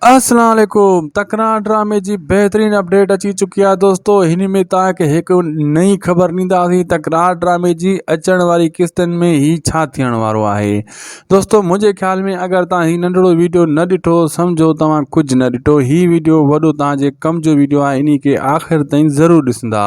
السلام عليڪم تڪرار ڊرامي جي بهترين اپڊيٽ اچي چڪي آهي دوستو هن ۾ توهان کي هڪ نئين خبر ڏينداسين تڪرار ڊرامي جي اچڻ واري قسطن ۾ هي ڇا ٿيڻ وارو آهي دوستو منهنجي خيال ۾ اگر توهان هي ننڍڙو ويڊيو نه ڏٺو سمجهو توهان ڪجهه نه ڏٺو هي ويڊيو وڏو توهان جي ڪم جو ويڊيو آهي انهي کي آخر تائين ضرور ڏسندا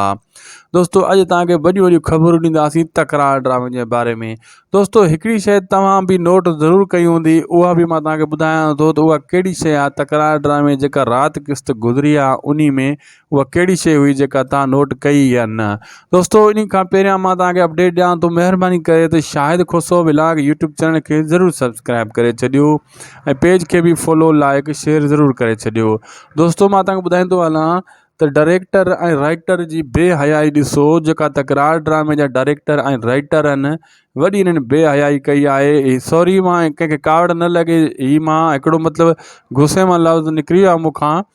دوستو اڄ توهان کي وڏيون وڏيون خبرون ڏينداسين تڪرار ڊرامي جي باري ۾ دوستو هڪڙي شيء توهان به نوٽ ضرور ڪئي هوندي اها به مان توهان کي ٻڌايان ٿو ته اها ڪهڙي شيء آهي تڪرار ڊرامي جيڪا رات قسط گذري آهي انهي ۾ اها ڪهڙي شيء هئي جيڪا توهان نوٽ ڪئي يا نه دوستو انهي کان پهريان مان توهان کي اپڊيٽ ڏيان ٿو مهرباني ڪري ته Shahid Khoso vlog YouTube channel کي ضرور سبسڪرائب ڪري ڇڏيو ۽ پيج کي به فالو لائڪ شيئر ضرور ڪري ڇڏيو دوستو مان توهان کي ٻڌائيندو هلان ته ڊائريڪٽر ۽ رائيٽر جي بي حيائي ڏسو جيڪا تڪرار ڊرامي جا ڊائريڪٽر ۽ رائيٽر آهن وڏي انهن بي حيائي ڪئي آهي سوري مان ڪنهن کي ڪاوڙ نه لڳي هي مان هڪڙو مطلب غصي مان لفظ نڪري ويو آهي مون کان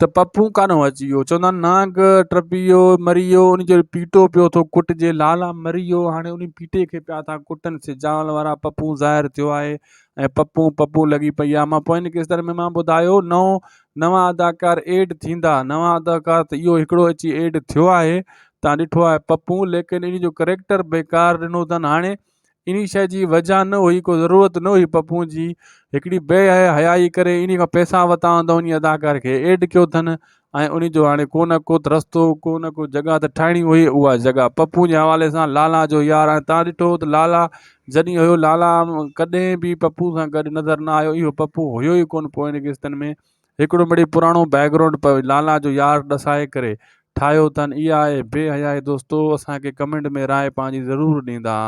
ته پپو ڪاڏو اچي ويو چوندا آهن نانگ ٽپي ويو مري ويو ان جو پيٽو پيو ٿو ڪٽجي لالا مري ويو هاڻي ان پيٽي کي پيا ٿا ڪٽن سجاول وارا پپو ظاهر ٿيو آهي ۽ پپو پپو لڳي پئي آهي مان پوئين قسطن ۾ مان ٻڌايو نئون نوان اداڪار ايڊ ٿيندا نوان اداڪار ته اهو هڪڙو اچي ايڊ ٿيو آهي تان ڏٺو آهي پپو ليڪن ان جو ڪريڪٽر بيڪار ڏنو اٿن هاڻي انهي شي جي وجه نه هئي ڪو ضرورت نه هئي پپو جي هڪڙي بي حيائي ڪري انهي کان پئسا وتا هوندا انهي اداڪار کي ايڊ ڪيو اٿن ۽ انهي جو هاڻي ڪو نه ڪو رستو ڪو نه ڪو جڳهه ته ٺاهڻي هئي اها جڳهه پپو جي حوالي سان لالا جو يار ۽ تان ڏٺو ته لالا جڏهن هيو لالا ڪڏهن به پپو سان گڏ نظر نه آيو اهو پپو هيو ئي ڪونه پوئين قسطن ۾ هڪڙو مڙئي پراڻو بيڪ گرائونڊ لالا جو يار ڏسائي ڪري ٺاهيو اٿن اها آهي بي حيائي دوستو اسان کي ڪمينٽ ۾ راء پنهنجي ضرور ڏيندا.